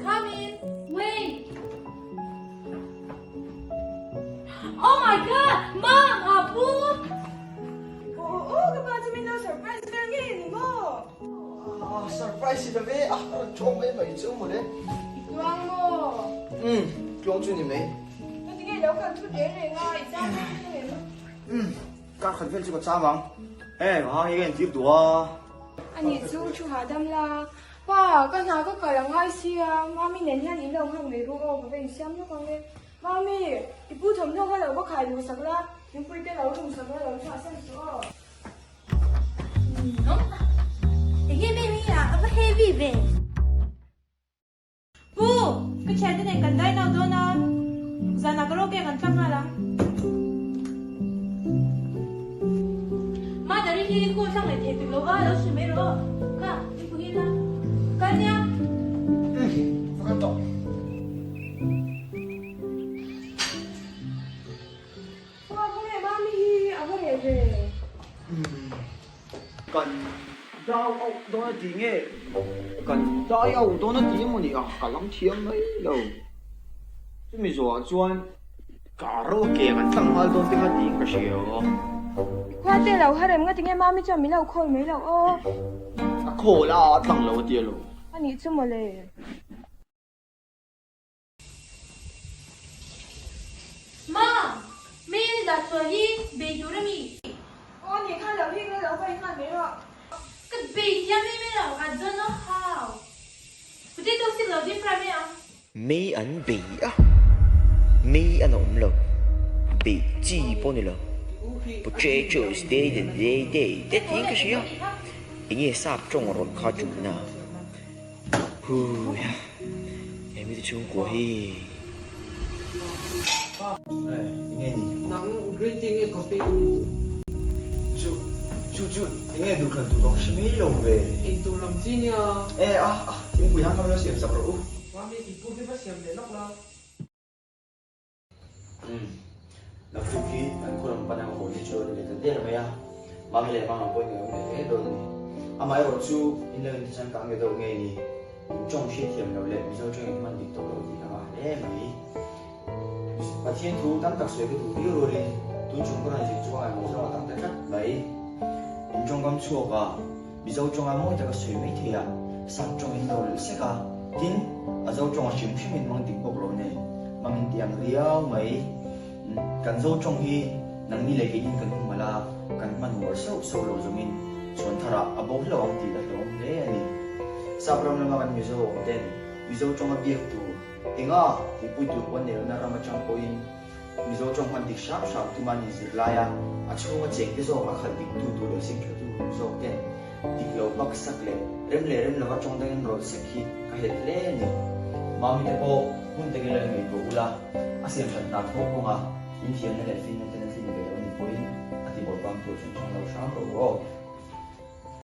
Come in! Wait! Oh my God! Mom! Apu! Aw aw ka pa chu min lo surprise vel ngei a ni maw? Ah, surprise i la ve a, ka rawn tawng mai mai chu mawle. I tluang maw? Umm, tluang chu ni mai. Heti nge lo kal thut reng reng a, i cham reng reng em? Umm, kar khat vel chu ka cham ang. Hei, ka hang hi ka intir duh a. Ani chu thu hahdam la. Pa, ka hna ka kal a ngai sia, Mami nen hian in lo nghak mai ru aw, ka va insiam lawk ang e. Mami, i pu thawmhnaw kha lo va khai luh sak la, thingpui te lo rum sak la, lo chhuah san suh aw. Enge me hi a va heavy ve. Pu, ka thiante nen kan dine out dawn a, zanah ka rawk e kan tlang nghal ang. Mother-i hi call tlang leh thei tuk lo va, lo hre mai rawh aw. Kha, i pu hi la. Kal nia. Umm, va kal tawh. Khaw khawnge Mami hi a va reh ve? Kan dau auh dawn a ti nge? Kan dai auh dawn a ti emaw ni a, ka lam thiam mai lo. Chumi zawhah chuan ka ro ke kan tlang nghal dawn te kha tiin ka hria aw. I khua te lo harem nga tinge Mami chuan min lo khawl mai lo aw. A khawl a, a tlang lo a ti alo. A nih chu mawle. Mom! Mei an dah chhuah hi bei tur a mi? Aw nih kha lo hi ka lo hawi nghal mai rawh. Ka bei thiam em em lo, I don't know how. Potato sik lo deep fry mai ang. Mei an bei a, mei an awm lo, beih chi pawh ni lo. Potatoes day the day day te tiin ka hria, enge sap tawng rawn kha tulna. Huiha, he mite chhungkua hi. Enge ni? Nang green tea nge coffee? Chu, chu chu enge duh thlan tur ka hre mai lo ve. In tur lam chi nia. E a, a, thingpui hang kha min lo siam sak rawh u. Mami, i pu hi va siam leh lawk la. Umm, naktuk hi kan khaw lam pan anga haw ni chu a ni leh ta der mai a, Mami leh Mama pawhin kan awm leh hle dawn a ni. Amaherawh chu in lo inti changkang ve deuh nge ni, in tawng hriatthiam loh leh Mizo tawng in hman dik tawh loh tih ka ngah hle mai. Pathian thu tam tak sawi ka duh viau rualin tun chung ka rawn zir chu ka ngaihmawh zawng a tam ta tlat mai. In tawngkam chhuak a. Mizo tawnga mawi taka sawi mai thei a, sap tawngin lo leh sek a, tin, a zo tawnga hrim hrimin mang dik bawk lo nei, mang in ti ang riau mai. Kan zo tawng hi nangni leh keinin kan hmu malh a, kan hman uar sauh sauh lo zawngin chhuan tharah a bo hlauh ang tih a hlauhawm hle a ni. Sap ram lama kan Mizo awm ten Mizo tawnga biak tur enga tihpui tur pawh an nei lohna ram atang pawhin Mizo tawng hman dik hram hram tuma ni zir laia a chhunga chengte zawk a khalh diktu tur leh singthatu zawk ten dik lo bak sak leh rem leh rem lova tawng dangin rawlh sek hi ka helh hle a ni. Mami te pawh hmun takin lo ingaihtuah ula, a siam that hna thawk kawnga inthiamna leh finna ten a tlin ve lo a nih pawhin a ti bawlhbang tur hrim hram lo hram rawh u aw.